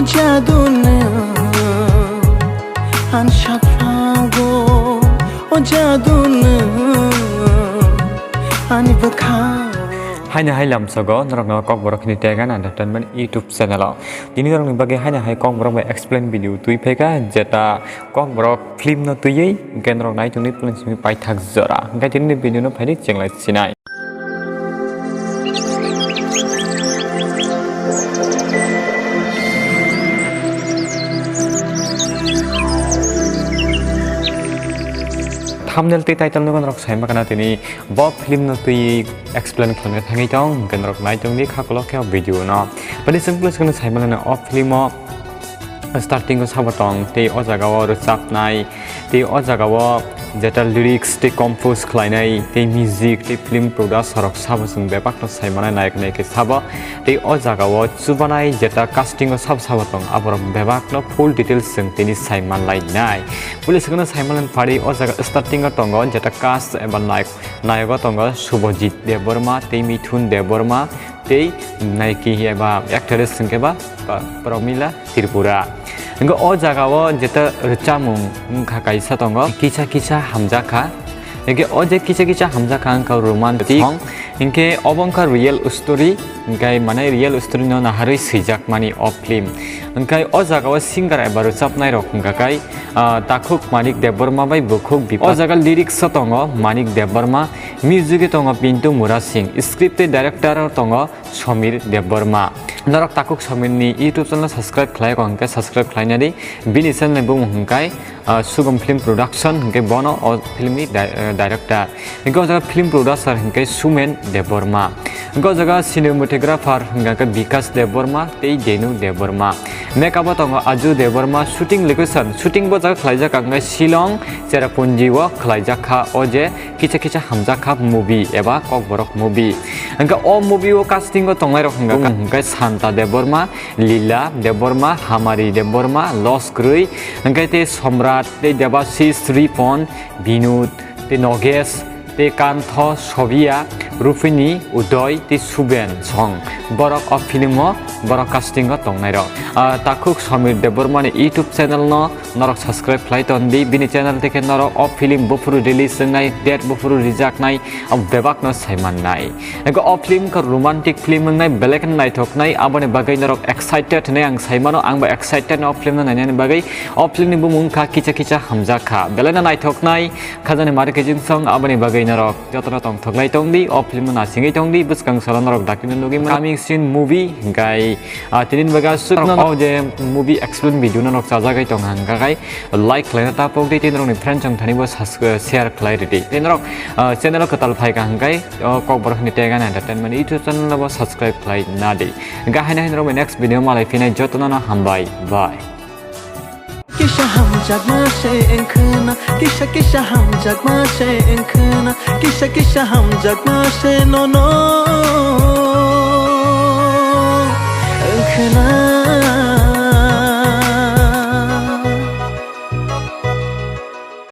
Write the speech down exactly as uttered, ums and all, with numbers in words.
Jaduna an sakphago, o jaduna ani bwkha. Haino hai lamsogo norokno Kokborok hwnwi tei gana entertainment YouTube channel o. Tini norokni bagwi haino hai Kokborok bai explain video twi phaikha, jeta Kokborok film no twiwi hwnkhe norok nai tongdi plan simi paithak jora. Hwnkhe tini video no phaidi chenglai sinai. Thumbnail tei title no norok sai ma khana tini bo film no twi explain khlaina thangwi tong, hwnkhe norok nai tongdi kha kolok khe o video no. Bani simple se sai ma lana o film o starting o sabo tong tei o jaga o rwchapnai tei o jaga o jeta lyrics tei compose khlainai tei music tei film producer rok sabo chwng bebak no sai manai nayak nayak khe sabo tei o jaga o chubanai jeta casting o sabo sabo tong aborok bebak no full details chwng tini sai manlai nai. Police no sai manlai phari o jaga starting o tongo jeta cast eba nayak nayogo tongo Subhajit Debbarma tei Mithun Debbarma tei naiki eba actress hwnkhe ba Pa-, Pramila Tripura. Hwnkhe o jaga o jeta rwchapmung wngkha kaisa tongo, kisa kisa hamjakha. Hwnkhe o je kisa kisa hamjakha wngkha romantic song. Hwnkhe obo wngkha real story, hwnkhe mane real story no naharwi swijak mani o film. Hwnkhe o jaga o singer eba rwchapnai rok wngkha kai, ah, Takhuk Manik Debbarma bai Bukhuk Bipas. O jaga lyrics o tongo Manik Debbarma, music o tongo Pintu Murasing, script tei director o tongo Somir Debbarma. Norok Takhuk Somir ni YouTube channel subscribe khlai kok hwnkhe subscribe khlaina di. Bini channel ni bumung hwnkhe, ah, Sugom Film Production hwnkhe bono o film ni di-, eh, director. Hwnkhe o jaga film producer hwnkhe Sumen Debbarma. Hwnkhe o jaga cinematographer hwnkhe Bikas Debbarma tei Denu Debbarma. Makeup o tongo Aju Debbarma, shooting location, shooting bo jaga khlaijak ang khe Shillong, Cherrapunji o khlaijak kha o je kisa kisa hamjak kha movie eba Kokborok movie. Hwnkhe o movie o casting o tongnai rok hwnkha kha, hwnkhe Santa Debbarma, Lila Debbarma, Hamari Debbarma, Loskrwi, hwnkhe tei Somrat, tei Debashis, Ripon, Binod, tei Nogesh, tei Kantho, Sobia, Rupini, Udoy, tei Suben song. Borok o film o, borok casting o tongnai rok. Ah, Takhuk Somir Debbarma ni YouTube channel no norok subscribe khlai ton di. Bini channel theke norok o film buphuru release wngnai, date buphuru rijaknai, o bebak no sai mannai. Hwnkhe o film khe romantic film wngnai, belai kheno naithoknai, aboni bagwi norok excited hinwi ang sai mano, ang bo excited o film no nainani bagwi. O film ni bumung wngkha Kisa Kisa Hamjakha, belai no naithoknai, khajani mari kijing song, aboni bagwi norok jotono tongthoklai tongdi, o film no nasingwi tongdi, bwskang salo norok dakti no nugwi mano. Coming soon movie, hwnkhe, ah, tini ni bagwi aswk no o je movie explain video no norok chajagwi tong hwnkha khe, like khlaina ta pokdi, tei norokni friend chong thani bo subs-, share khlai ridi. Tei norok, ah, channel o kwtal phaikha hwnkhe, o Kokborok ni Tegan Entertainment YouTube channel no bo subscribe khlai nadi. Hwnkhe haino haino norok bai next video malai phinai, jotono no hambai, bye. Kisa hamjakma se wngkhwna, kisa kisa hamjakma se wngkhwna, kisa kisa hamjakma se nono wngkhwna.